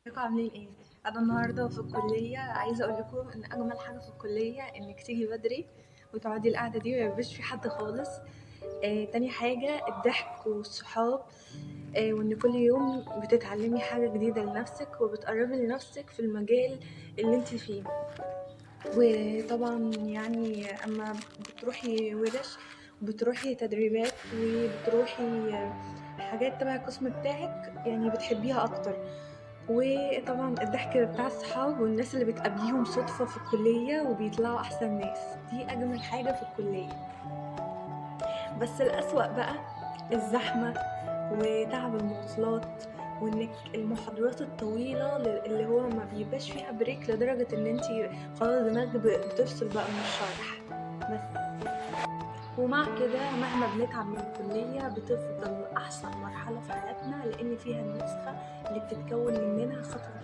ازيكم عاملين ايه؟ انا النهارده في الكلية عايزه اقول لكم ان اجمل حاجة في الكلية انك تيجي بدري وتقعدي القعدة دي وما يبقاش في حد خالص. تاني حاجة الضحك والصحاب، وان كل يوم بتتعلمي حاجة جديدة لنفسك وبتقربي لنفسك في المجال اللي انت فيه. وطبعا يعني اما بتروحي ورش وبتروحي تدريبات وبتروحي حاجات تبع القسم بتاعك يعني بتحبيها اكتر. وطبعا الضحك بتاع الصحاب والناس اللي بتقابليهم صدفة في الكلية وبيطلعوا أحسن ناس، دي أجمل حاجة في الكلية. بس الأسوأ بقى الزحمة وتعب المواصلات، وإنك المحاضرات الطويلة اللي هو ما بيبقاش فيها break لدرجة إن انتي خلاص دماغك بتفصل بقى من الشرح بس. ومع كده مهما بنتعب من الكلية بتفضل أحسن مرحلة في حياتنا، لأن فيها النسخة اللي بتتكون مننا خطوة.